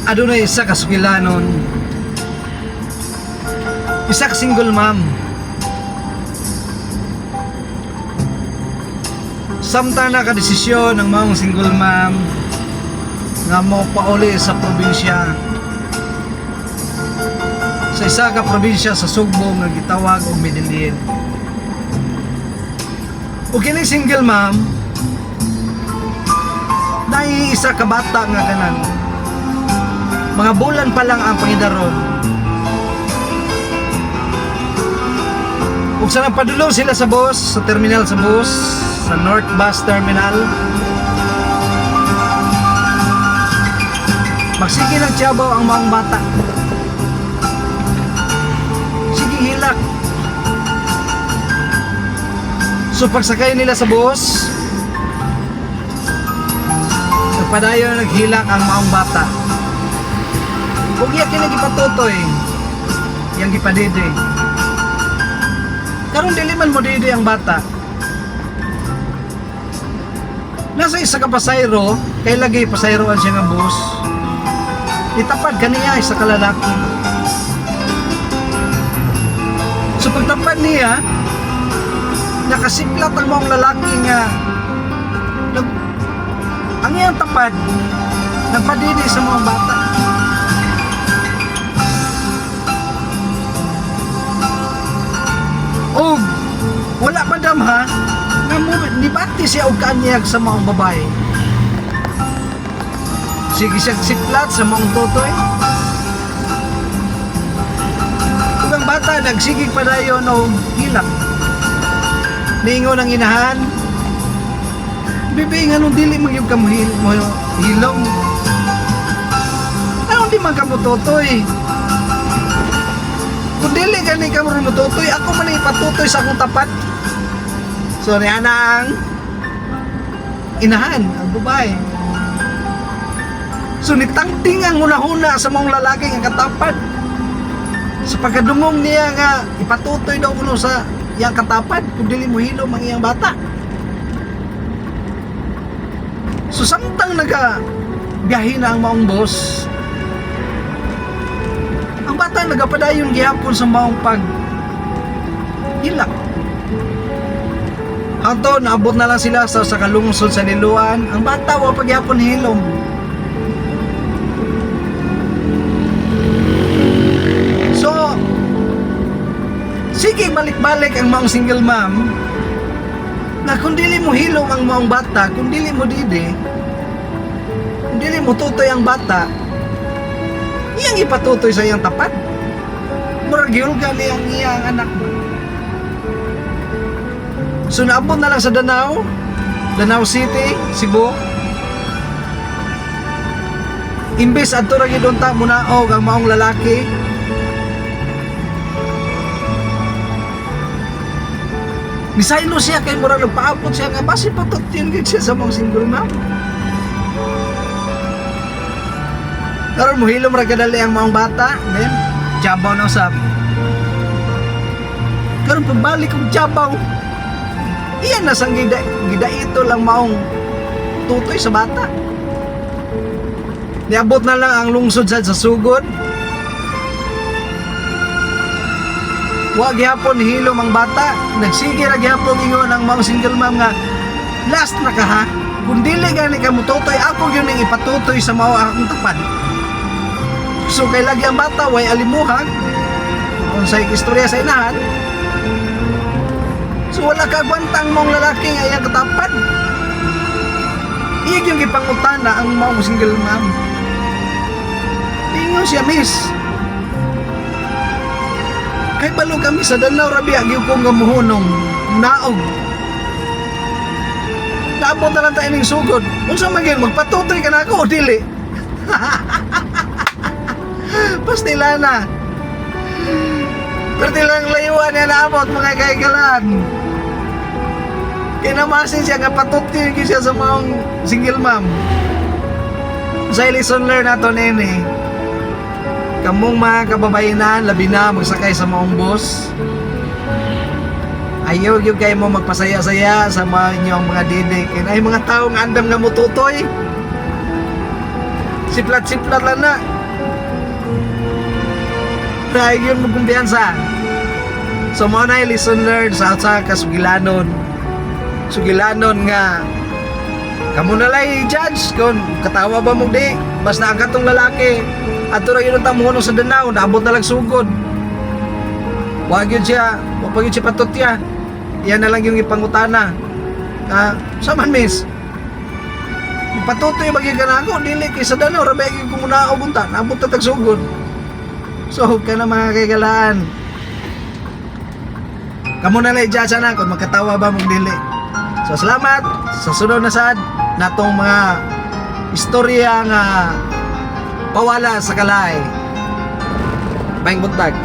Adunay isa ka sukilanon. Isa ka single mom. Samtang nakadesisyon ang maong single mom nga mo pauli sa probinsya, sa isa ka probinsya sa Sugbo nga gitawag og Medellin. Ug kini single mom naay isa ka bata nga kanan mga bulan pa lang ang pangidaron. Ug sa nagpadulong sila sa bus, sa terminal sa bus, sa North Bus Terminal, magsige ng tiyabaw ang maong bata. Sige hilak. So pagsakay nila sa bus, nagpadayon naghilak ang maong bata. Ug iya kini gipatutoy, iyang gipadede. Karon dili man mo dede ang bata. Nasa isa ka pasayro, kay lagi pasayroan siya nga bus. Itapad kaniya isa ka lalaki. So pagtapad niya, nakasiplat ang maong lalaki nga ang iyang tapad nagpadede sa mga bata. Og wala pa damha nga mo nibati siya og kaanyag sa maong babae. Sige siya siplat sa maong totoy. Ug ang bata nagsigig padayon og hilak. Niingon ang inahan, "Bibi, nganong dili man gyud ka mo hilom? Anong di man ka mo totoy? Kung dili gani ka mo tutoy, ako man ang ipatutoy sa akong tapat." So niya na ang inahan, ang babae. So nitangting ang hunahuna sa mga lalaki nga katapad. Sa pagkadungong niya nga ipatutoy daw kuno sa iyang katapad kung dili mo hilom ang iyang bata. So samtang naga biyahe na ang maong boss, ang bata nagapadayon gihapon sa maong pag hilak. Hanto naabot na lang sila sa kalungsod sa Liloan, ang bata wa pa gihapon hilom. So sige balik-balik ang maong single mom na kung dili mo hilom ang maong bata, kung dili mo didi, kung dili mo tutoy ang bata, iyang ipatutoy sa iyang tapat. Murag gihulga niya ang iyang anak. So naabot na lang sa Danao, Danao City, Cebu. Imbes adto ra gyud unta munaog ang maong lalaki, nisaylo siya kay murag nagpaabot siya nga basi patutyon gyud siya sa maong single mom. Karon mohilom ra kadali ang maong bata, then tsabaw na usab. Karon pagbalik og tsabaw, iyan na sang gidaito lang maong tutoy sa bata. Niabot na lang ang lungsod sad sa sugod. Wa gihapon hilom ang bata. Nagsige ra gihapon ingon ang maong single mom nga last na ka ha. Kung dili gani ka motutoy, ako gyud ning ipatutoy sa mao akong tapad. So kay lagi ang bata way alimuhag unsay istorya sa inahan. So wala ka agwanta ang maong lalaki nga iyang katapad. Iya yung gipangutana ang maong single mom. Ingon siya, "Miss, kay balo kami sa Danao ra biya gyud ko nga muhunong naog. Naabot na lang tayo ning sugod. Unsa man gyud, magpatutoy ka na ako o dili?" Pastila na. Pero lang layuan niya naabot, mga kaikalan. Kaya namasin siya nga patutoy gyud siya sa maong single mom. Sa lesson learn nato nene, kamong mga kababayenan, labi na magsakay sa maong bus, ayaw gyud kayo mo magpasaya-saya sa mga inyong mga dede. Kaya ay mga tao nga andam nga mututoy. Siplat-siplat lang na. Ay yun mo kumpiyansa. So mao na yung lesson learned sa usa ka sugilanon. Sugilanon nga kamo na lay judge kung katawa ba mo di. Basta ang katong lalaki ato ra yun ang tamuhon sa Danao, naabot na lang sugod. Wa gyud siya, wa pa gyud siya patutya. Yan na lang yung ipangutana. Ah, sa man, miss? Patutoy ba gyud ka na ako? Dili kay sa Danao ra ba gyud kung naog unta, naabot na tag sugod. So, kana, mga kaigalaan. Kamo na lang i-judge na kung magkatawa ba mong dili. So, salamat. Sa sunod na sad natong mga istorya nga pawala sa kalay. Maayong buntag.